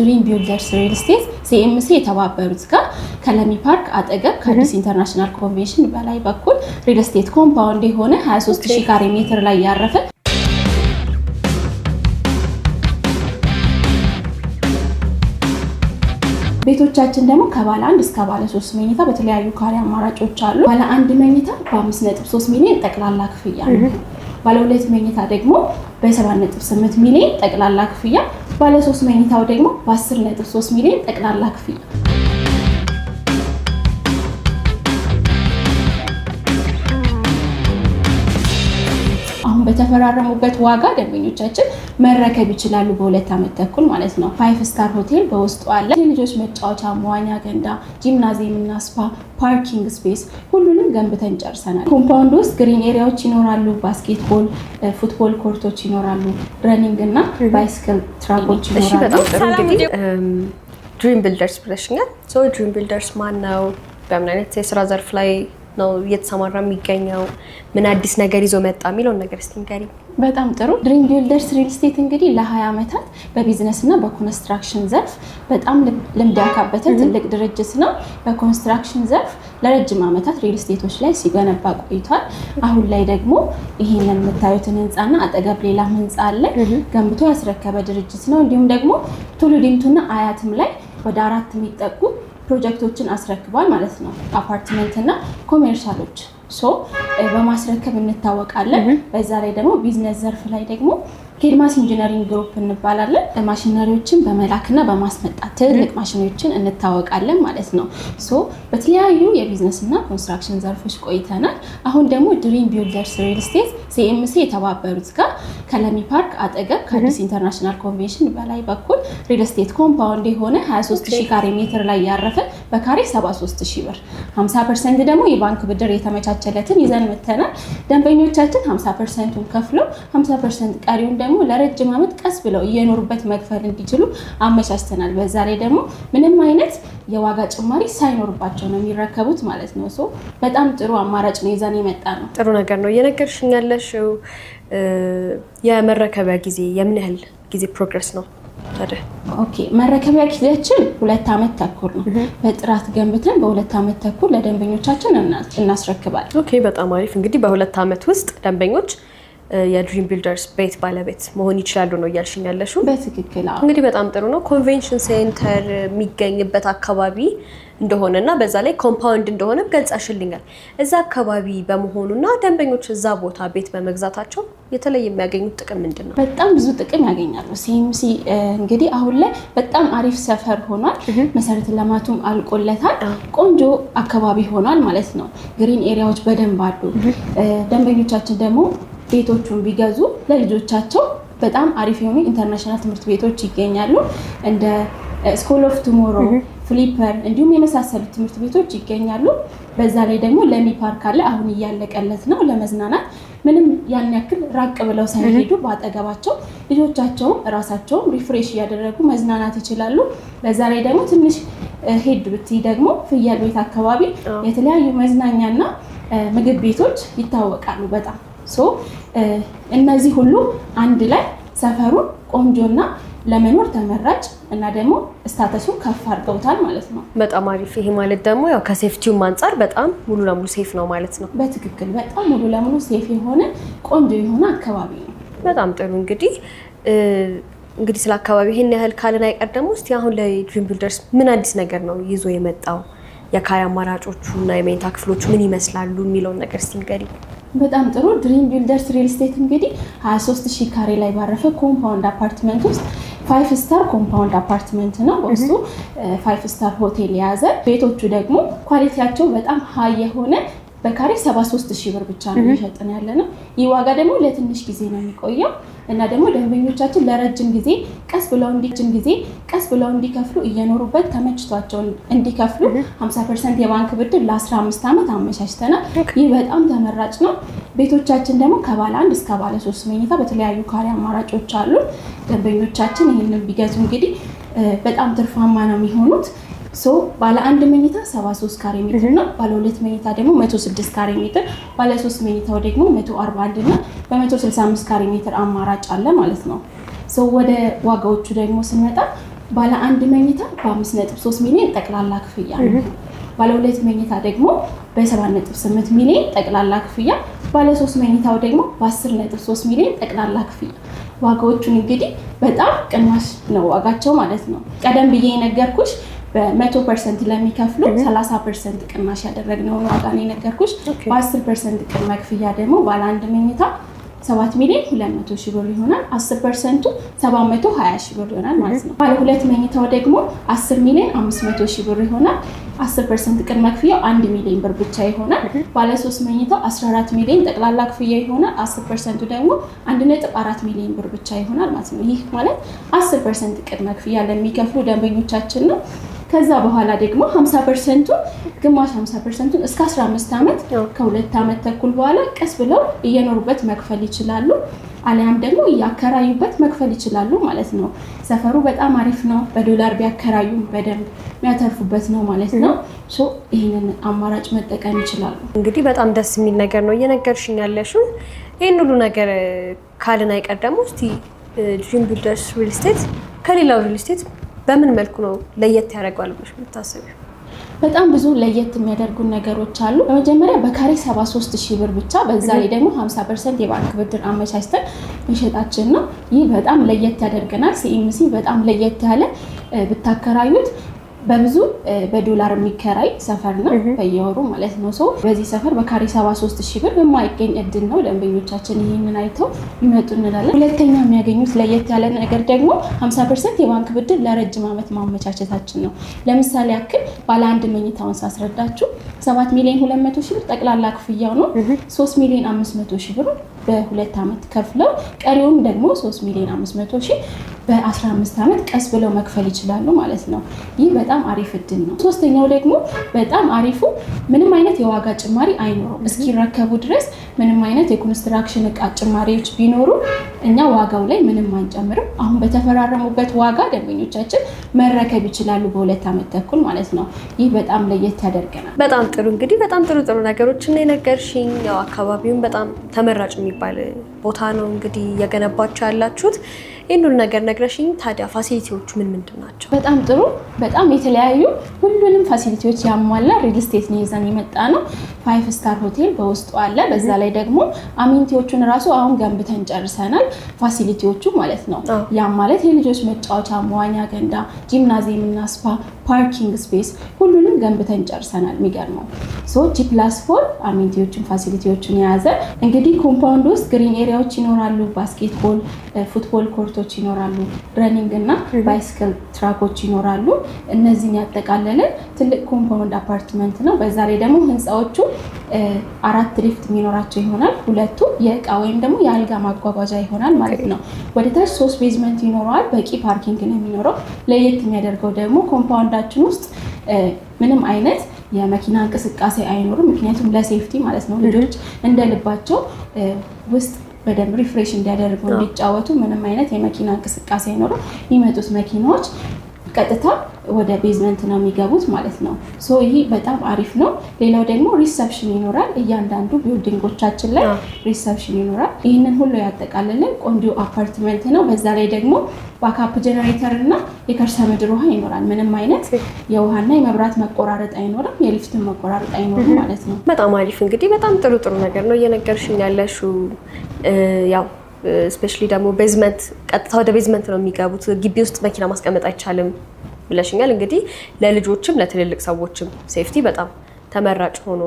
ድሪም ቢልደርስ ሪል ስቴት ሲኤምሲ የተባበሩት ጋር ከለሚ ፓርክ አጠገብ ከአዲስ ኢንተርናሽናል ኮንቬንሽን በላይ በኩል ሪል ስቴት compound የሆነ 23 ሺህ ካሬ ሜትር ላይ ያረፈ። ቤቶቻችን ደግሞ ከባለ አንድ እስከ ባለ ሶስት መኝታ በተለያዩ ካሬ አማራጮች አሉ። ባለ አንድ መኝታ በ5.3 ሚሊዮን ጠቅላላ ክፍያ ነው። ባለ ሁለት መኝታ ደግሞ በ7.8 ሚሊዮን ጠቅላላ ክፍያ፣ ባለ ሶስት መኝታው ደግሞ በ10.3 ሚሊዮን ጠቅላላ ክፍያ። አሁን በተፈራረሙበት ዋጋ ደንበኞቻችን መረከብ ይችላሉ። በ2 ዓመት ተኩል ማለት ነው። Five star ሆቴል በውስጡ አለ። የልጆች መጫወቻ፣ መዋኛ ገንዳ፣ ጂምናዚየም እና spa፣ parking space ሁሉንም ገንብተን ጨርሰናል። Compound ውስጥ green area ዎች ይኖራሉ። Basketball፣ football court ኦች ይኖራሉ። Running እና bicycle track ኦች ይኖራሉ። በጣም ጥሩ። እንግዲህ ድሪም ቢልደርስ ብለሽኛል። ድሪም ቢልደርስ ማን ነው? በምን አይነት የስራ ዘርፍ ላይ ነው እየተሰማራ የሚገኘው? ምን አዲስ ነገር ይዞ መጣ የሚለውን ነገር እስቲ ንገሪኝ። በጣም ጥሩ። ድሪም ቢልደርስ ሪል ስቴት እንግዲህ ለ20 ዓመታት በቢዝነስ እና በኮንስትራክሽን ዘርፍ በጣም ልምድ ያካበተ ትልቅ ድርጅት ነው። በኮንስትራክሽን ዘርፍ ለረጅም ዓመታት ሪል ስቴቶች ላይ ሲገነባ ቆይቷል። አሁን ላይ ደግሞ ይህንን የምታዩትን ህንፃና አጠገብ ሌላም ህንፃ አለ ገንብቶ ያስረከበ ድርጅት ነው። እንዲሁም ደግሞ ቱሉ ዲምቱና አያትም ላይ ወደ አራት የሚጠጉ ፕሮጀክቶችን አስረክቧል ማለት ነው። አፓርትመንት እና commercial ኦች so በማስረከብ እንታወቃለን። በዛ ላይ ደግሞ ቢዝነስ ዘርፍ ላይ ደግሞ ኬድማስ ኢንጂነሪንግ ግሩፕ እንባላለን። ማሽነሪዎችን በመላክና በማስመጣት ትልልቅ ማሽኖችን እንታወቃለን ማለት ነው። So በተለያዩ የቢዝነስ እና ኮንስትራክሽን ዘርፎች ቆይተናል። አሁን ደግሞ ድሪም ቢልደርስ ሪል ስቴት ሲኤምሲ የተባበሩት ጋር ከለሚ ፓርክ አጠገብ ከአዲስ ኢንተርናሽናል ኮንቬንሽን በላይ በኩል ሪል ስቴት compound የሆነ 23 ሺህ ካሬ ሜትር ላይ ያረፈ በካሬ 73 ሺህ ብር፣ 50% ደግሞ የባንክ ብድር የተመቻቸለትን ይዘን መተናል። ደንበኞቻችን 50% ኡን ከፍለው 50% ቀሪውን ደግሞ ለረጅም ዓመት ቀስ ብለው እየኖሩበት መክፈል እንዲችሉ አመቻችተናል። በዛ ላይ ደግሞ ምንም አይነት የዋጋ ጭማሪ ሳይኖርባቸው ነው የሚረከቡት ማለት ነው። So በጣም ጥሩ አማራጭ ነው ይዘን የመጣነው። ጥሩ ነገር ነው እየነገርሽኝ ያለሽው። የመረከቢያ ጊዜ የምን ያህል ጊዜ progress ነው ታዲያ? Okay፣ መረከቢያ ጊዜያችን 2 ዓመት ተኩል ነው። በጥራት ገንብተን በ2 ዓመት ተኩል ለደንበኞቻችን እናስረክባለን። Okay፣ በጣም አሪፍ። እንግዲህ በ2 ዓመት ውስጥ ደንበኞች የድሪም ቢልደርስ ቤት ባለቤት መሆን ይችላሉ ነው እያልሽኝ ያለሽው? በትክክል አዎ። እንግዲህ በጣም ጥሩ ነው። Convention center የሚገኝበት አካባቢ እንደሆነ እና በዛ ላይ compound እንደሆነ ገልጸሽልኛል። እዛ አካባቢ በመሆኑና ደንበኞች እዛ ቦታ ቤት በመግዛታቸው የተለየ የሚያገኙት ጥቅም ምንድን ነው? በጣም ብዙ ጥቅም ያገኛሉ። ሲኤምሲ እንግዲህ አሁን ላይ በጣም አሪፍ ሰፈር ሆኗል። መሰረተ ልማቱም አልቆለታል። ቆንጆ አካባቢ ሆኗል ማለት ነው። Green area ዎች በደንብ አሉ። ደንበኞቻችን ደግሞ ቤቶቹን ቢገዙ ለልጆቻቸው በጣም አሪፍ የሆኑ international ትምህርት ቤቶች ይገኛሉ። እንደ ስኩል ኦፍ ቱሞሮ፣ ፍሊፐር እንዲሁም የመሳሰሉት ትምህርት ቤቶች ይገኛሉ። በዛ ላይ ደግሞ ለሚ ፓርክ አለ። አሁን እያለቀለት ነው። ለመዝናናት ምንም ያን ያክል ራቅ ብለው ሳይሄዱ በአጠገባቸው ልጆቻቸውም እራሳቸውም refresh እያደረጉ መዝናናት ይችላሉ። በዛ ላይ ደግሞ ትንሽ ሄድ ብትይ ደግሞ ፍየል ቤት አካባቢ የተለያዩ መዝናኛና ምግብ ቤቶች ይታወቃሉ በጣም። So እነዚህ ሁሉ አንድ ላይ ሰፈሩን ቆንጆና ለመኖር ተመራጭ እና ደግሞ status ኡን ከፍ አድርገውታል ማለት ነው። በጣም አሪፍ። ይሄ ማለት ደግሞ ያው ከ safety ውም አንጻር በጣም ሙሉ ለሙሉ safe ነው ማለት ነው። በትክክል፣ በጣም ሙሉ ለሙሉ safe የሆነ ቆንጆ የሆነ አካባቢ ነው። በጣም ጥሩ። እንግዲህ ስለ አካባቢ ይሄን ያህል ካልን አይቀር ደግሞ እስቲ አሁን ላይ ድሪም ቢልደርስ ምን አዲስ ነገር ነው ይዞ የመጣው፣ የካሬ አማራጮቹ እና የመኝታ ክፍሎቹ ምን ይመስላሉ የሚለውን ነገር እስቲ ንገሪኝ። በጣም ጥሩ። ድሪም ቢልደርስ ሪል ስቴት እንግዲህ 23 ሺህ ካሬ ላይ ባረፈ compound አፓርትመንት ውስጥ five star compound አፓርትመንት ነው። በውስጡ five star ሆቴል የያዘ፣ ቤቶቹ ደግሞ quality ያቸው በጣም high የሆነ በካሬ 73 ሺህ ብር ብቻ ነው እየሸጥን ያለነው። ይህ ዋጋ ደግሞ ለትንሽ ጊዜ ነው የሚቆየው እና ደግሞ ደንበኞቻችን ለረጅም ጊዜ ቀስ ብለው እንዲከፍሉ፣ እየኖሩበት ተመችቷቸው እንዲከፍሉ 50% የባንክ ብድር ለ15 ዓመት አመቻችተናል። ይህ በጣም ተመራጭ ነው። ቤቶቻችን ደግሞ ከባለ አንድ እስከ ባለ ሶስት መኝታ በተለያዩ ካሬ አማራጮች አሉ። ደንበኞቻችን ይህንን ቢገዙ እንግዲህ በጣም ትርፋማ ነው የሚሆኑት። So ባለ አንድ መኝታ 73 ካሬ ሜትር ነው። ባለ ሁለት መኝታ ደግሞ 106 ካሬ ሜትር፣ ባለ ሶስት መኝታው ደግሞ 141 እና በ165 ካሬ ሜትር አማራጭ አለ ማለት ነው። So ወደ ዋጋዎቹ ደግሞ ስንመጣ ባለ አንድ መኝታ በ5.3 ሚሊዮን ጠቅላላ ክፍያ ነው። ባለ ሁለት መኝታ ደግሞ በ7.8 ሚሊዮን ጠቅላላ ክፍያ፣ ባለ ሶስት መኝታው ደግሞ በ10.3 ሚሊዮን ጠቅላላ ክፍያ። ዋጋዎቹን እንግዲህ በጣም ቅናሽ ነው ዋጋቸው ማለት ነው። ቀደም ብዬ የነገርኩሽ በ100% ለሚከፍሉ 30% ቅናሽ ያደረግነውን ዋጋ ነው የነገርኩሽ። በ10% ቅድመ ክፍያ ደግሞ ባለ አንድ መኝታ 7 ሚሊዮን 200 ሺህ ብር ይሆናል። 10%ቱ 720 ሺህ ብር ይሆናል ማለት ነው። ባለ ሁለት መኝታው ደግሞ 10 ሚሊዮን 500 ሺህ ብር ይሆናል። 10% ቅድመ ክፍያው 1 ሚሊዮን ብር ብቻ ይሆናል። ባለ ሶስት መኝታው 14 ሚሊዮን ጠቅላላ ክፍያ ይሆናል። 10%ቱ ደግሞ 1.4 ሚሊዮን ብር ብቻ ይሆናል ማለት ነው። ይህ ማለት 10% ቅድመ ክፍያ ለሚከፍሉ ደንበኞቻችን ነው። ከዛ በኋላ ደግሞ 50%ቱ፣ ግማሽ 50%ቱን እስከ 15 ዓመት፣ ከሁለት ዓመት ተኩል በኋላ ቀስ ብለው እየኖሩበት መክፈል ይችላሉ። አሊያም ደግሞ እያከራዩበት መክፈል ይችላሉ ማለት ነው። ሰፈሩ በጣም አሪፍ ነው። በዶላር ቢያከራዩ በደንብ የሚያተርፉበት ነው ማለት ነው። So ይህንን አማራጭ መጠቀም ይችላሉ። እንግዲህ በጣም ደስ የሚል ነገር ነው እየነገርሽኝ ያለሽው። ይህን ሁሉ ነገር ካልን አይቀር ደግሞ እስቲ ድሪም ቢልደርስ ሪል ስቴት ከሌላው ሪል ስቴት በምን መልኩ ነው ለየት ያደርገዋል ብለሽ የምታስቢው? በጣም ብዙ ለየት የሚያደርጉን ነገሮች አሉ። በመጀመሪያ በካሬ 73 ሺህ ብር ብቻ፣ በዛ ላይ ደግሞ 50% የባንክ ብድር አመቻችተን መሸጣችን ነው። ይህ በጣም ለየት ያደርገናል። ሲኤምሲ በጣም ለየት ያለ፣ ብታከራዩት በብዙ በዶላር የሚከራይ ሰፈር ነው በየወሩ ማለት ነው። So በዚህ ሰፈር በካሬ 73 ሺህ ብር የማይገኝ እድል ነው። ደንበኞቻችን ይህንን አይተው ይመጡ እንላለን። ሁለተኛ የሚያገኙት ለየት ያለ ነገር ደግሞ 50% የባንክ ብድር ለረጅም ዓመት ማመቻቸታችን ነው። ለምሳሌ ያክል ባለ አንድ መኝታውን ሳስረዳችሁ 7 ሚሊዮን 200 ሺህ ብር ጠቅላላ ክፍያው ነው። 3 ሚሊዮን 500 ሺህ ብር በ2 ዓመት ከፍለው ቀሪውን ደግሞ 3 ሚሊዮን 500 ሺህ በ15 ዓመት ቀስ ብለው መክፈል ይችላሉ ማለት ነው። ይህ በጣም አሪፍ እድል ነው። ሶስተኛው ደግሞ በጣም አሪፉ ምንም አይነት የዋጋ ጭማሪ አይኖረውም። እስኪረከቡ ድረስ ምንም አይነት የኮንስትራክሽን እቃ ጭማሪዎች ቢኖሩ እኛ ዋጋው ላይ ምንም አንጨምርም። አሁን በተፈራረሙበት ዋጋ ደንበኞቻችን መረከብ ይችላሉ በ2 ዓመት ተኩል ማለት ነው። ይህ በጣም ለየት ያደርገናል። በጣም ጥሩ፣ እንግዲህ በጣም ጥሩ ጥሩ ነገሮችን ነው የነገርሽኝ። ያው አካባቢውን በጣም ተመራጭ የሚባል ቦታ ነው እንግዲህ እየገነባችሁ ያላችሁት። ይህን ሁሉ ነገር ነግረሽኝ፣ ታዲያ facility ዎቹ ምን ምንድን ናቸው? በጣም ጥሩ። በጣም የተለያዩ ሁሉንም facility ዎች ያሟላ ሪል ስቴት ነው ይዘን የመጣነው። Five star ሆቴል በውስጡ አለ። በዛ ላይ ደግሞ amenity ዎቹን ራሱ አሁን ገንብተን ጨርሰናል። Facility ዎቹ ማለት ነው። ያም ማለት የልጆች መጫወቻ፣ መዋኛ ገንዳ፣ ጂምናዚየም እና spa፣ parking space ሁሉንም ገንብተን ጨርሰናል። የሚገርመው so G+4 amenity ዎችን facility ዎችን የያዘ፣ እንግዲህ compound ውስጥ green area ዎች ይኖራሉ፣ basketball፣ football court ኦች ይኖራሉ፣ running እና bicycle track ኦች ይኖራሉ። እነዚህን ያጠቃለለ ትልቅ compound አፓርትመንት ነው። በዛ ላይ ደግሞ ህንፃዎቹ አራት ሊፍት የሚኖራቸው ይሆናል። ሁለቱ የእቃ ወይም ደግሞ የአልጋ ማጓጓዣ ይሆናል ማለት ነው። ወደ ታች ሶስት basement ይኖረዋል። በቂ parking ነው የሚኖረው። ለየት የሚያደርገው ደግሞ compound ኣችን ውስጥ ምንም አይነት የመኪና እንቅስቃሴ አይኖርም። ምክንያቱም ለ safety ማለት ነው። ልጆች እንደ ልባቸው ውስጥ በደንብ refresh እንዲያደርጉ፣ እንዲጫወቱ ምንም አይነት የመኪና እንቅስቃሴ አይኖርም። የሚመጡት መኪናዎች ቀጥታ ወደ basement ነው የሚገቡት ማለት ነው። So ይህ በጣም አሪፍ ነው። ሌላው ደግሞ reception ይኖራል። እያንዳንዱ building ኦቻችን ላይ reception ይኖራል። ይህንን ሁሉ ያጠቃለለ ቆንጆ አፓርትመንት ነው። በዛ ላይ ደግሞ backup generator እና የከርሰ ምድር ውሃ ይኖራል። ምንም አይነት የውሃና የመብራት መቆራረጥ አይኖርም። የሊፍትን መቆራረጥ አይኖርም ማለት ነው። በጣም አሪፍ፣ እንግዲህ በጣም ጥሩ ጥሩ ነገር ነው እየነገርሽኝ ያለሽው። ያው especially ደግሞ basement፣ ቀጥታ ወደ basement ነው የሚገቡት። ግቢ ውስጥ መኪና ማስቀመጥ አይቻልም ብለሽኛል። እንግዲህ ለልጆችም ለትልልቅ ሰዎችም safety በጣም ተመራጭ ሆኖ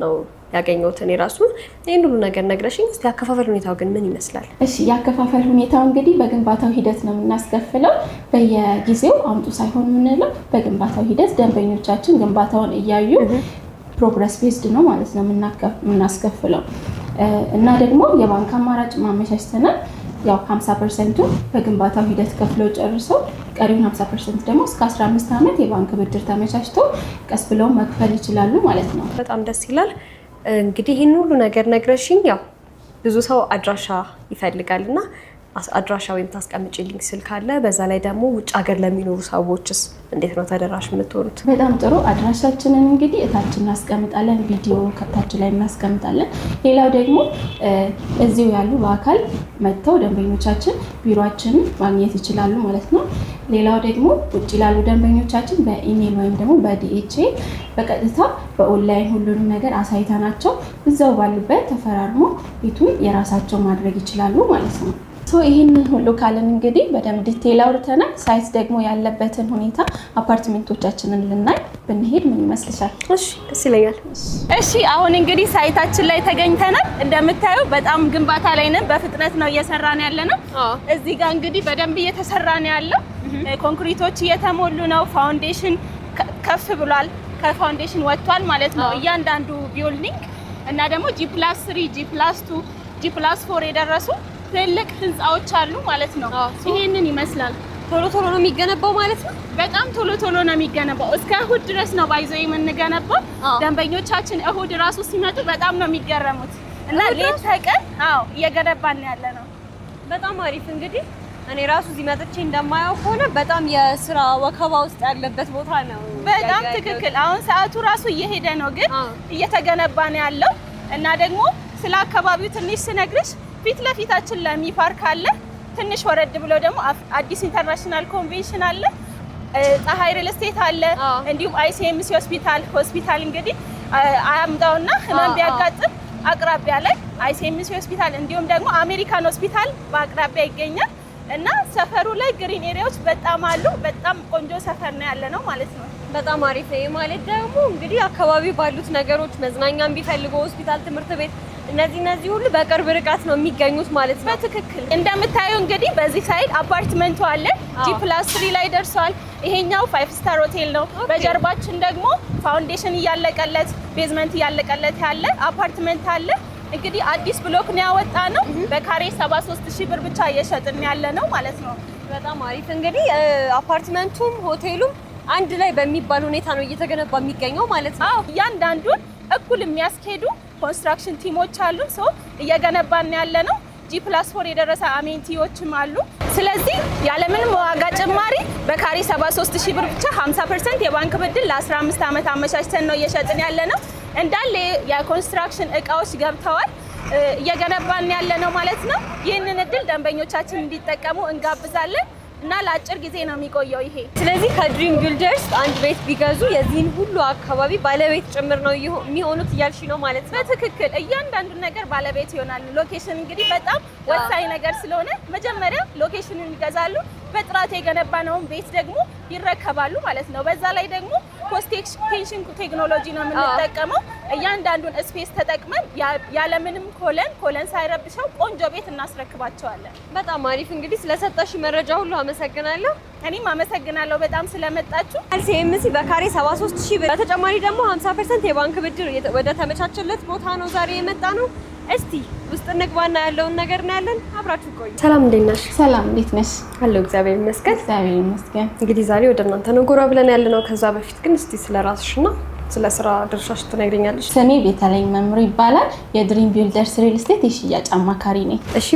ነው ያገኘሁት እኔ ራሱ። ይህን ሁሉ ነገር ነግረሽኝ፣ እስኪ ያከፋፈል ሁኔታው ግን ምን ይመስላል? እሺ፣ የአከፋፈል ሁኔታው እንግዲህ በግንባታው ሂደት ነው የምናስከፍለው። በየጊዜው አምጡ ሳይሆን የምንለው በግንባታው ሂደት ደንበኞቻችን ግንባታውን እያዩ progress based ነው ማለት ነው የምናስከፍለው። እና ደግሞ የባንክ አማራጭ ማመቻችተናል። ያው 50%ቱ በግንባታው ሂደት ከፍለው ጨርሰው ቀሪውን 50% ደግሞ እስከ 15 ዓመት የባንክ ብድር ተመቻችቶ ቀስ ብለው መክፈል ይችላሉ ማለት ነው። በጣም ደስ ይላል። እንግዲህ ይህን ሁሉ ነገር ነግረሽኝ፣ ያው ብዙ ሰው አድራሻ ይፈልጋል እና አድራሻ ወይም ታስቀምጪልኝ ስልክ አለ። በዛ ላይ ደግሞ ውጭ ሀገር ለሚኖሩ ሰዎችስ እንዴት ነው ተደራሽ የምትሆኑት? በጣም ጥሩ። አድራሻችንን እንግዲህ እታች እናስቀምጣለን፣ ቪዲዮ ከታች ላይ እናስቀምጣለን። ሌላው ደግሞ እዚሁ ያሉ በአካል መጥተው ደንበኞቻችን ቢሮአችንን ማግኘት ይችላሉ ማለት ነው። ሌላው ደግሞ ውጭ ላሉ ደንበኞቻችን በኢሜይል ወይም ደግሞ በ DHL በቀጥታ በኦንላይን ሁሉንም ነገር አሳይተናቸው እዛው ባሉበት ተፈራርሞ ቤቱን የራሳቸው ማድረግ ይችላሉ ማለት ነው። So ይህንን ሁሉ ካልን እንግዲህ በደንብ detail አውርተናል። Site ደግሞ ያለበትን ሁኔታ አፓርትሜንቶቻችንን ልናይ ብንሄድ ምን ይመስልሻል? እሺ፣ ደስ ይለኛል። እሺ፣ አሁን እንግዲህ site ኣችን ላይ ተገኝተናል። እንደምታዩ በጣም ግንባታ ላይ ነን። በፍጥነት ነው እየሰራን ያለ ነው። እዚህ ጋር እንግዲህ በደንብ እየተሰራ ነው ያለው። ኮንክሪቶች እየተሞሉ ነው። Foundation ከፍ ብሏል። ከ foundation ወጥቷል ማለት ነው እያንዳንዱ building እና ደግሞ G+3፣ G+2፣ G+4 የደረሱ ትልቅ ህንፃዎች አሉ ማለት ነው። ይሄንን ይመስላል። ቶሎ ቶሎ ነው የሚገነባው ማለት ነው። በጣም ቶሎ ቶሎ ነው የሚገነባው። እስከ እሁድ ድረስ ነው by the way የምንገነባው። ደንበኞቻችን እሁድ ራሱ ሲመጡ በጣም ነው የሚገረሙት እና ሌት ተቀን አዎ እየገነባን ያለ ነው። በጣም አሪፍ። እንግዲህ እኔ ራሱ እዚህ መጥቼ እንደማየው ከሆነ በጣም የስራ ወከባ ውስጥ ያለበት ቦታ ነው። በጣም ትክክል። አሁን ሰዓቱ ራሱ እየሄደ ነው፣ ግን እየተገነባ ነው ያለው። እና ደግሞ ስለ አካባቢው ትንሽ ስነግርሽ ፊት ለፊታችን ለሚ ፓርክ አለ። ትንሽ ወረድ ብሎ ደግሞ አዲስ ኢንተርናሽናል ኮንቬንሽን አለ። ፀሐይ ሪል ስቴት አለ። እንዲሁም ICMC ሆስፒታል እንግዲህ አያምጣውና ህመም ቢያጋጥም አቅራቢያ ላይ ICMC ሆስፒታል እንዲሁም ደግሞ አሜሪካን ሆስፒታል በአቅራቢያ ይገኛል። እና ሰፈሩ ላይ green area ዎች በጣም አሉ። በጣም ቆንጆ ሰፈር ነው ያለ ነው ማለት ነው። በጣም አሪፍ ነው። ማለት ደግሞ እንግዲህ አካባቢው ባሉት ነገሮች መዝናኛም ቢፈልጉ ሆስፒታል፣ ትምህርት ቤት እነዚህ ሁሉ በቅርብ ርቀት ነው የሚገኙት ማለት ነው። በትክክል። እንደምታዩ እንግዲህ በዚህ side አፓርትመንቱ አለ። G+3 ላይ ደርሷል። ይሄኛው five star ሆቴል ነው። በጀርባችን ደግሞ foundation እያለቀለት፣ basement እያለቀለት ያለ አፓርትመንት አለ። እንግዲህ አዲስ block ነው ያወጣነው። በካሬ 73 ሺህ ብር ብቻ እየሸጥን ያለ ነው ማለት ነው። በጣም አሪፍ። እንግዲህ አፓርትመንቱም ሆቴሉም አንድ ላይ በሚባል ሁኔታ ነው እየተገነባ የሚገኘው ማለት ነው። አዎ፣ እያንዳንዱን እኩል የሚያስኬዱ construction team ኦች አሉ። So እየገነባን ያለ ነው። G+4 የደረሰ amenity ዎችም አሉ። ስለዚህ ያለምንም ዋጋ ጭማሪ በካሬ 73 ሺህ ብር ብቻ 50% የባንክ ብድር ለ15 ዓመት አመቻችተን ነው እየሸጥን ያለ ነው። እንዳለ የ construction እቃዎች ገብተዋል። እየገነባን ያለ ነው ማለት ነው። ይህንን እድል ደንበኞቻችን እንዲጠቀሙ እንጋብዛለን እና ለአጭር ጊዜ ነው የሚቆየው ይሄ። ስለዚህ ከ Dream Builders አንድ ቤት ቢገዙ የዚህን ሁሉ አካባቢ ባለቤት ጭምር ነው የሚሆኑት እያልሽ ነው ማለት ነው። በትክክል፣ እያንዳንዱን ነገር ባለቤት ይሆናሉ። Location እንግዲህ በጣም ወሳኝ ነገር ስለሆነ መጀመሪያ location ኑን ይገዛሉ። በጥራት የገነባነውን ቤት ደግሞ ይረከባሉ ማለት ነው። በዛ ላይ ደግሞ post tension technology ነው የምንጠቀመው። እያንዳንዱን space ተጠቅመን ያለምንም column ሳይረብሸው ቆንጆ ቤት እናስረክባቸዋለን። በጣም አሪፍ። እንግዲህ ስለሰጠሽ መረጃ ሁሉ አመሰግናለሁ። እኔም አመሰግናለሁ በጣም ስለመጣችሁ። ሲኤምሲ በካሬ 73 ሺህ ብር፣ በተጨማሪ ደግሞ 50% የባንክ ብድር ወደ ተመቻቸለት ቦታ ነው ዛሬ የመጣነው። እስቲ ውስጥ እንግባና ያለውን ነገር እናያለን። አብራችሁ ቆዩ። ሰላም፣ እንዴት ነሽ? ሰላም፣ እንዴት ነሽ? አለሁ፣ እግዚአብሔር ይመስገን። እግዚአብሔር ይመስገን። እንግዲህ ዛሬ ወደ እናንተ ነው ጎራ ብለን ያለነው። ከዛ በፊት ግን እስቲ ስለ ራስሽና ስለ ስራ ድርሻሽ ትነግሪኛለሽ? ስሜ ቤተልሔም መምሩ ይባላል። የ Dream Builders ሪል ስቴት የሽያጭ አማካሪ ነኝ። እሺ።